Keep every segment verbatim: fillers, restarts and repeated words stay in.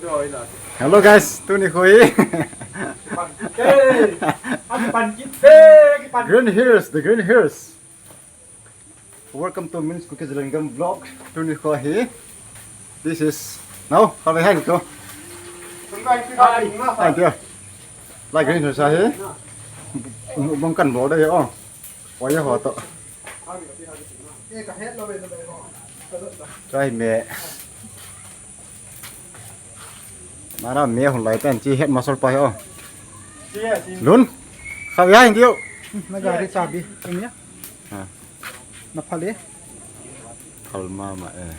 Hello guys, tuni kho hi. Hey, ang pankit, hey, ang pankit. Green Hills, the Green Hills. Welcome to Min's Kuki Zalengam vlog. Tuni kho hi. This is now, how are you? Hi. Hi, dear. Like Green Hills ahi. Bong kan bol de oh. Oi ho to. Try me. Nara me hung lai pen chi head muscle pa ho. Lun. Khawi ha hin diu. Na gari chabi. Tumia. Ha. Na phale. Phal mama eh.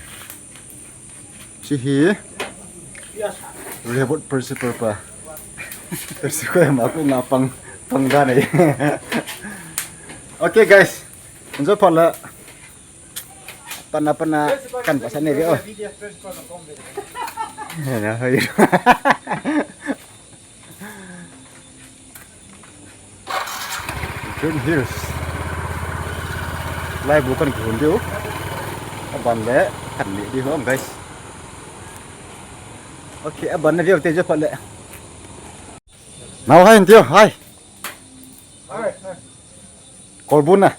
Chi hi. Robot principal pa. Principal ma ku nga pang pang dan eh. Okay guys. Enjoy phala. Pana pana kan pasa ne oh. Na hai. Green Hills. Lai bu kan kihun diu. Aban le kan ni diu hom guys. Okay, aban na view te jo phat le. Nau hai diu hai. Kolbun na.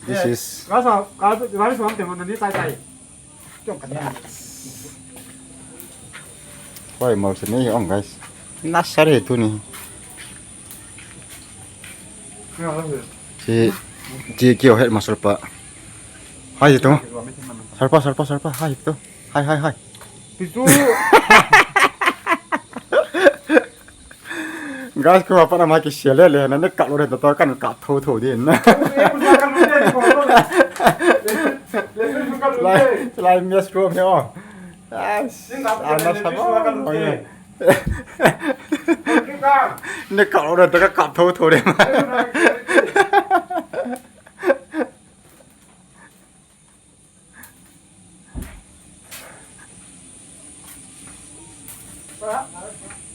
This is. Ka sa ka ka sa te mo ni tai tai. Why mal se ni ong guys. Nasare tu ni. Chi chi kio het masal pa. Hai tu. Sarpa sarpa sarpa hai tu. Hai hai hai. Pisu. Guys, kho pa na ma ki share le le na ne ka lo de to kan ka tho tho din. Lai lai mi as kho me o. Ana sa mo. Ne ka lo de to ka tho tho de.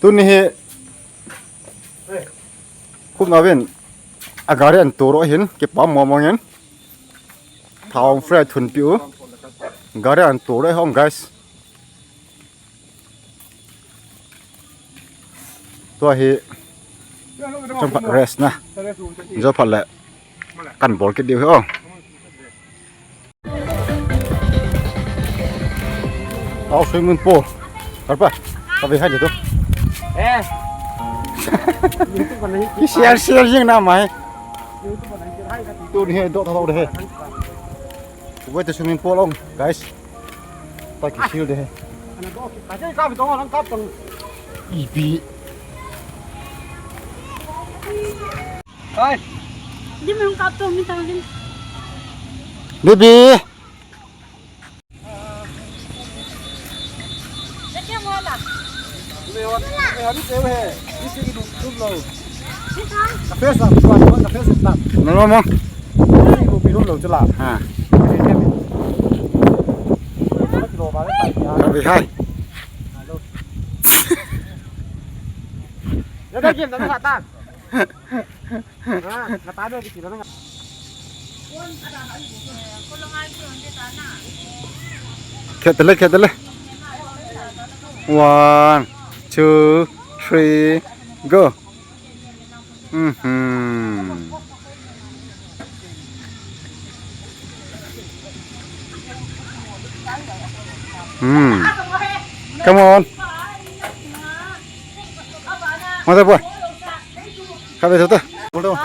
Tuni hi khum na vin a gari an turo hin kipam mo mo ngin thao fre thun piu gari an turo hong guys. Tua hi chomkhat rest na. Jou phat le kan bol kit diu hi o. Au swimming pool. Karpa. Kabi hai tu. Eh. Ki share share jing na mai. Tuni hi do tho de. Wait, swimming pool ong, guys. Pa ki sil de. Ipi. Hai. Di mo yung kapto, mi tawag din. Baby. Nalo mo. Ha. Sabi hai. Khetale, khetale. One, two, three, go. Hmm. Hmm. Come on. Mata boy. Kabe sota. Bolo.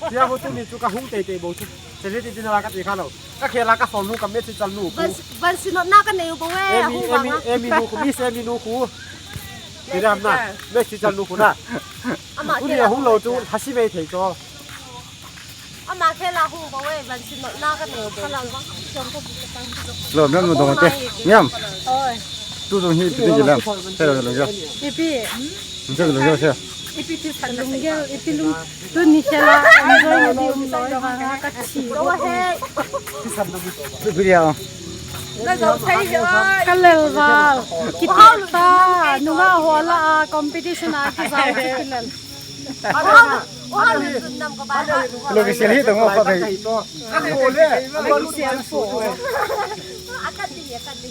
Tia ho tuni chu ka hung tei tei bou chu. Chele ti dina la ka ti kha lo. Ka khela ka som nu ka me chi chal nu. Ban ban si not na ka nei u bou e. Emi, hung emi, bang a. Emi nu khu, Miss Emi nu khu. Ti dam na. Me chi chal nu khu na. Ama tuni khela hung lo chu hasi mei thei cho. Ama khela hung bou e, ban si not na ka nei u bou. Lo, mem mo dong te. Mem. Oi. Tu dong hi, tu ding lam. Te lo lo jo. Ipi. Nje lo jo se. Ipi ti san lunggel, ipi lung. Tuni khela enjoy na di um loi vang a ka thi. Video. Ka lel val. Kiti ta, nunga hola a competition a kizai kiti lel. Lo ki sel hi to ngo pa bai. Akat di, akat di.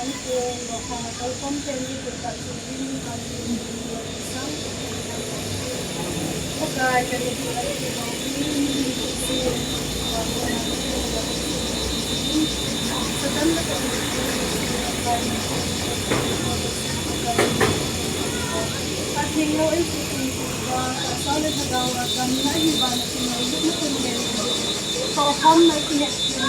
an pen, Pakai, kami tu ai tu bang ni, ni tu si, Satan na kami tu si, Pakai, Pathen lo in si, Pakai, Pasa le Lhagao a damna hi ba na si, na i na kun de, Pakai, ham na i na kun de.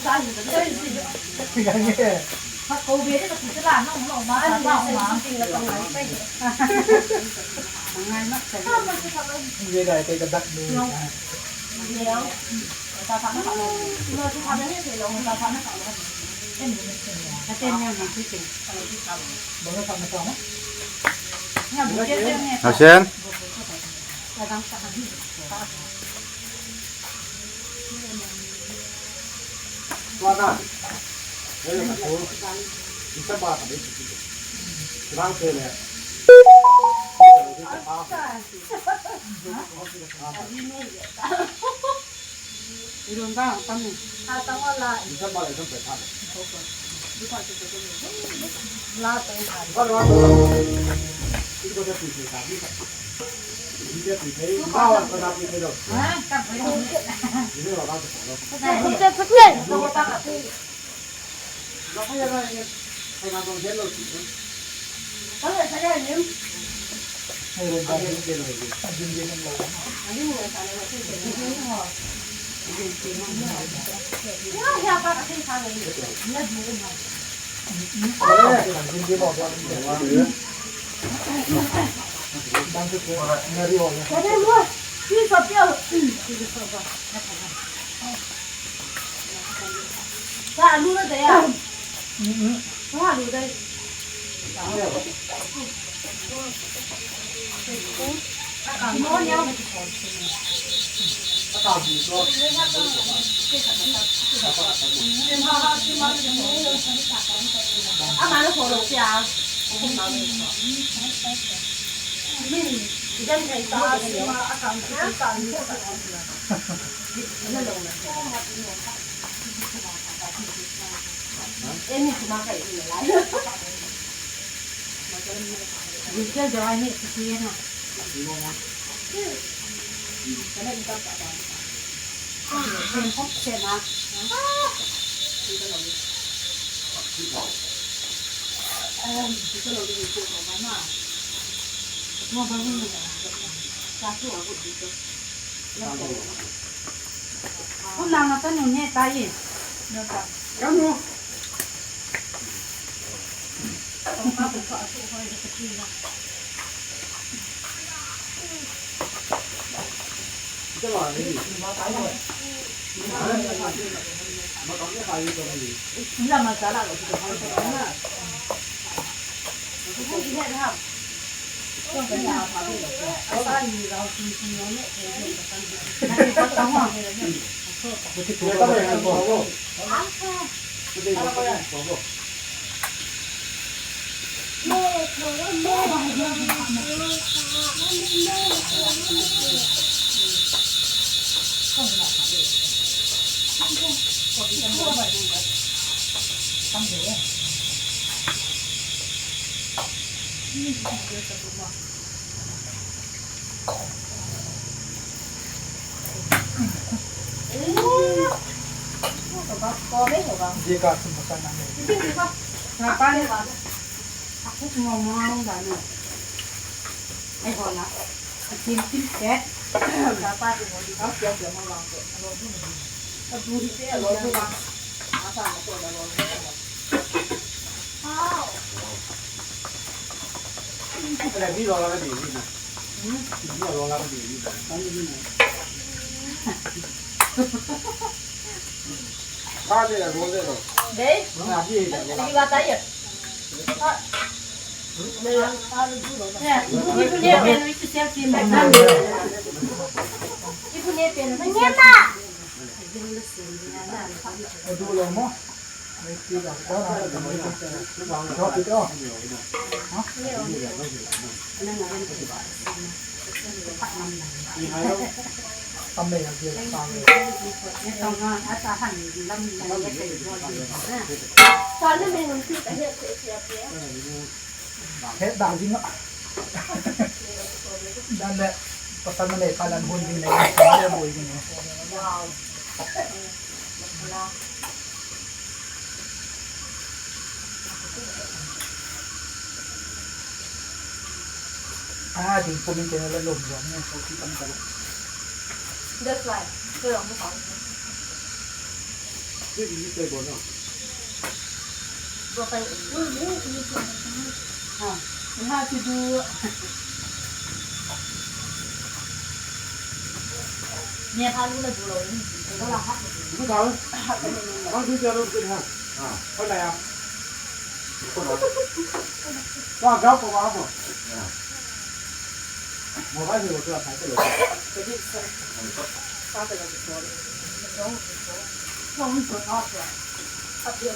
Hao Sen. Tua na. Ei, ka tu. Isa ba ka ni. Lang te le. Iron ba, tami. Isa ba le, isa ba le. La te. Ba, ba, ba. Ito ko sa titi, sabi ka. Hindi, titi. Ba, ba, ba, titi, no. Ha? Hindi, wala ko. Kun lang na tanu ne tai. Kanu. He da jing a. Dan le, pasal na le, kalan hun jing le, sa le boi jing le. Ah, ding ko min te na le lom jong ne, ko ti tam ta. That's why. So, ang mo pa. Hindi tayo bono. Okay.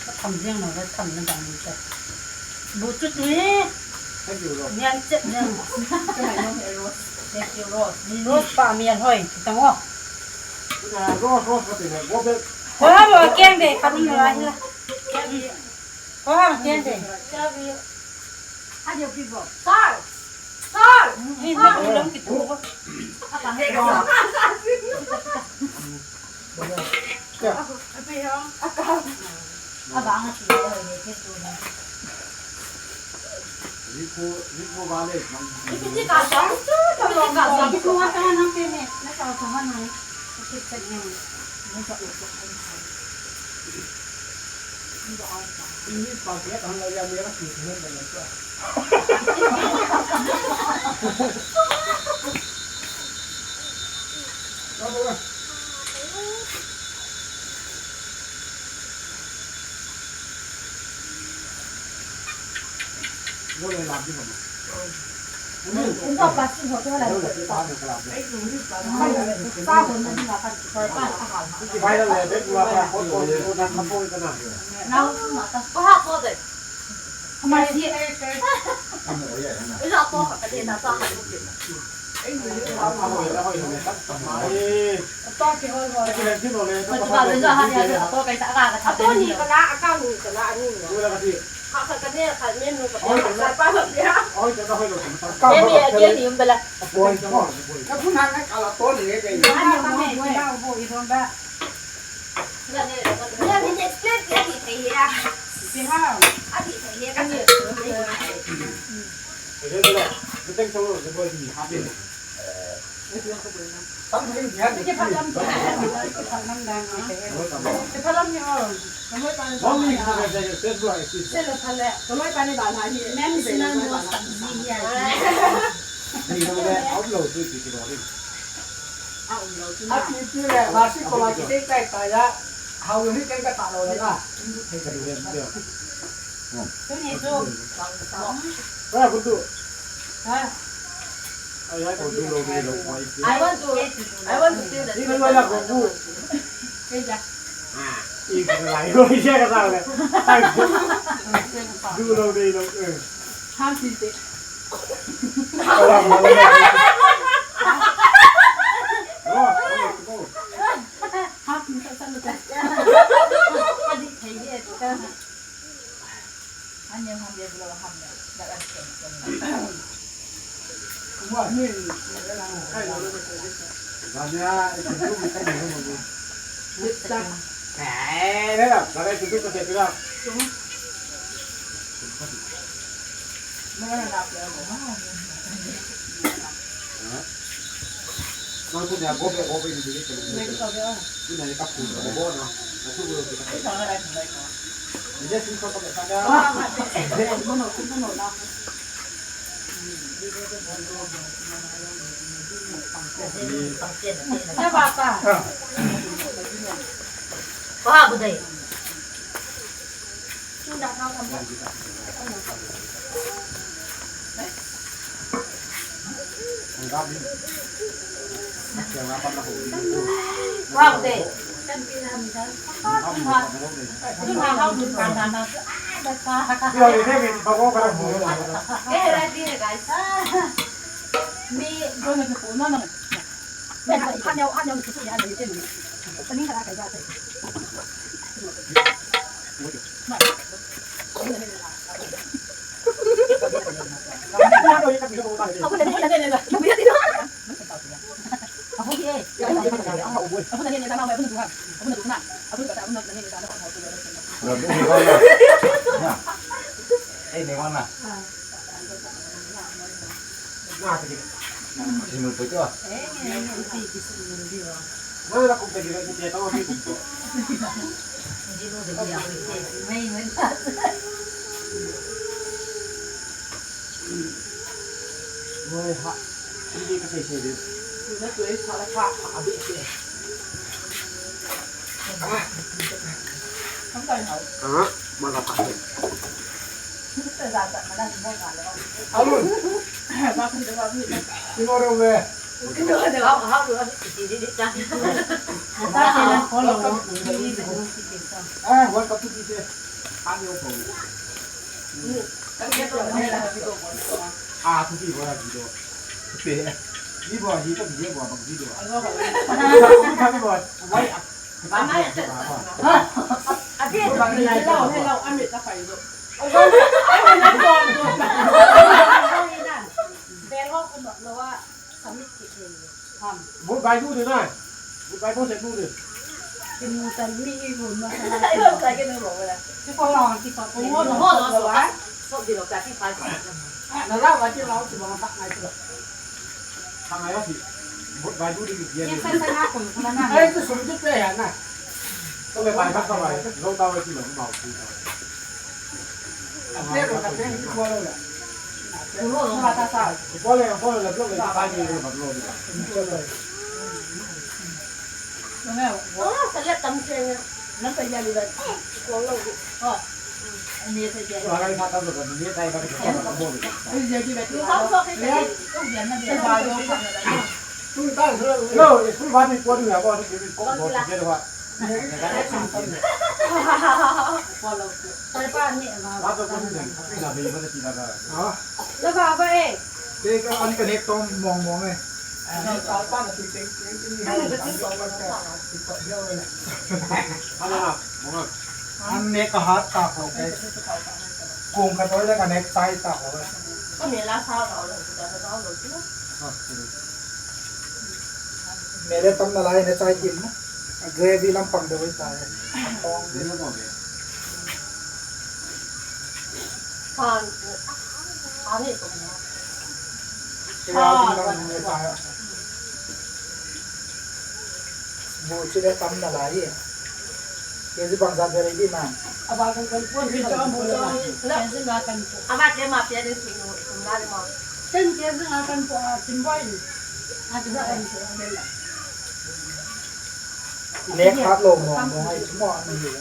Ka tham jeng lo, ka tham na dang ni ta. Bu chu ti. Thank you, Rose. Nyan chet jeng. Thank you, Rose. Ni Rose pa mian hoi, ti tang o. Ah, Rose, Rose, ka ti na. Go back. Ko ha lo keng de, ka ni la hi la. Ko ha keng de. Adio pibo. Sir! Sir! Ni na ulang ki tu ko. Abang a ti ko ni ki tu na. Rico, Rico Vale. Iti ka sa. Iti ka sa. Ki tu wa ka na pe ne. Na ka sa ha na. Ki chet ne. Ni sa. Api pi le, masi ko ma ki teng tai tai ya. Hao yo hi teng ka ta lo le na. Tuni chu. Ba ku tu. Ha. Ai ai ko tu lo ni lo ko i. I want to, I want to feel the. Ni ko la ko ku. Ke ja. Ah, i ko la ko i ja ka ta le. Du lo ni lo. Eh. Ham ti te. Inu po ito. Eh, iti kisu inu diwa. Wala kung pwede ka iti, tama may kung po. Hindi mo, hindi ako iti. May, may. Wala ha. Hindi ka sa isa din. Hindi ko isa la ka. Abi iti. Ah. Ang tayo. Ah, malapit. Alun. Sino raw eh? Ah, one cup tea, sir. Ano yung po? Ah, tea ko na video. Tea. Di ba, di ba, di ba, mag video. Ano ba? Why? Ate, hello, hello, amit na kayo. Vote by who tonight? Vote by who said who did? Kimutan mi ihun na sa. Ay, wala tayo na wala. Si Paul lang, si Paul. Oo, oo, oo. So, di ba, pati five. Ah, nalawa, di ba, si mga tak na ito. Tanga yo si. Vote by who did you get? Yes, sa nga po, wala na. Ay, ito, sumudot na yan, ah. Ito, may buyback ka ba? Low tower, sino? Mao, sino? Lava ba eh. Kei ka an ka nek tom mong mong eh. An nek ka hat ta ko kei. Kung ka toi le ka nek chai ta ko. Mere tam na lai ne chai kim na. Gravy lampang deu ahitai. Pan. Pan hi tum. Gravy lampang deu ahitai. Bu chule tam nalai. Kg bangsa gravy na. Aba kan kan pon ki chom bu chom. Kg nga kan pon. Ama ke ma pia ni sunu sunu la ma. Ken kg nga kan pon a timboi. A timboi kan pon. Nek hat lo mong mong ai mo ani hi.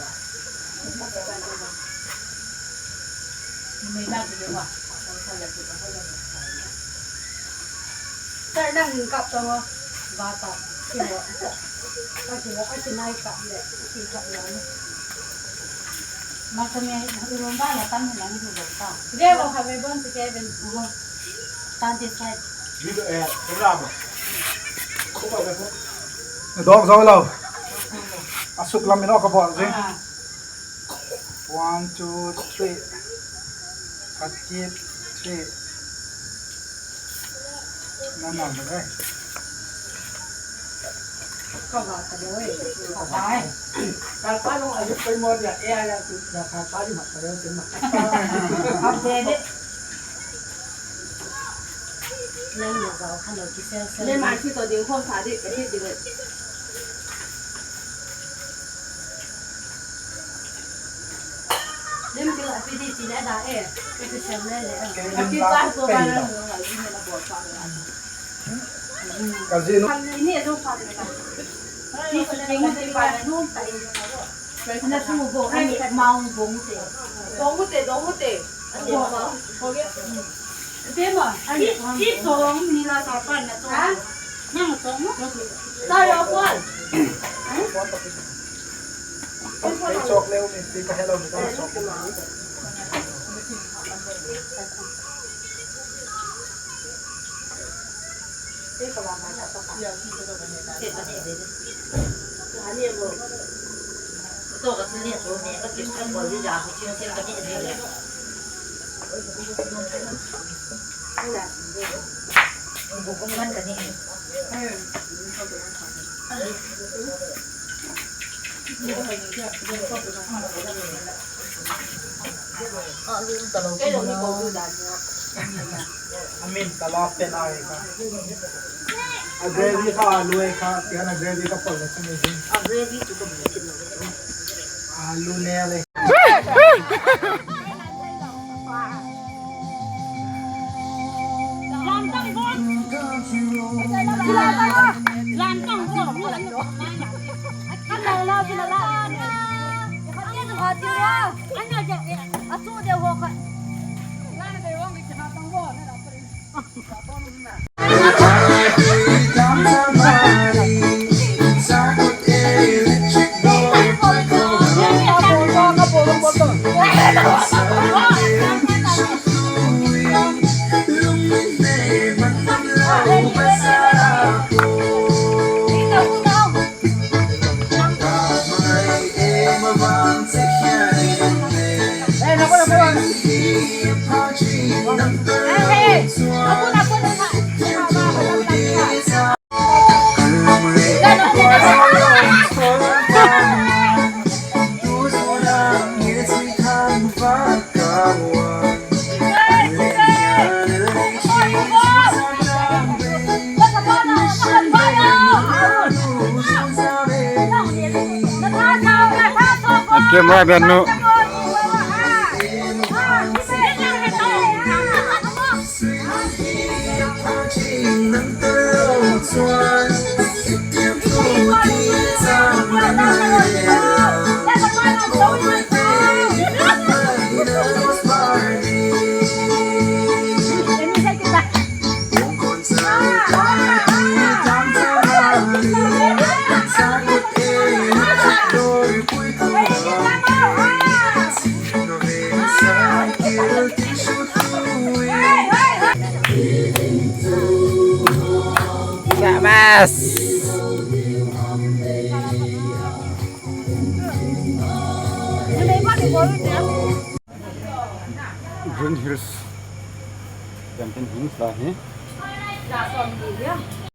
Sai nang hin kap to mo. Ba ta. Ki mo. Ka ki mo, a ki nai kap le. Ki kap le. Ma ka me, ru ba la tam hin nang ru ba ta. Ge mo ka me bon ti ke ben. Tan ti sai. Dong zo lo. Asuk lam ino ka bol jing. One, two, three. Cut it, three. Normal ba eh. Ka ba ta bol eh. Ka ba eh. Ka pa no ayu koi mo dia eh ya tu ya ka pa di ma pa yo tin ma. Update. Nang na ba ka no ki sel sel. Le ma ki to ding khom sa di ka di di. Lim kilo api di chile da e. Api pa ko ba na mo ngai ni na bo pa na. Ka ji nu. Ni e do pa na. Ni ko ni mo ti ba na nu ta e. Na su bo ani mau bo mu te. Do mu te, do mu te. Ani mau. Ho ge. Te ma. Ani ti to ni la sa pa na to. Ha? Nang to mo. Ta yo ko. Chok leu ni, ti ka hello ni ka chok. Amin, ka love pen ai ka. A gravy ka alu ai ka, kya na gravy ka pal na chini din. A gravy chu ka bukit na. Alu ne le. Lam tang bon. Lam tang bon. Kan la la la la. Kan ye tu ha ti ra. Kan na ja. A chu de ho ka. Camera biar nu. Sabas. Green Hills. Genting Hills lah ni.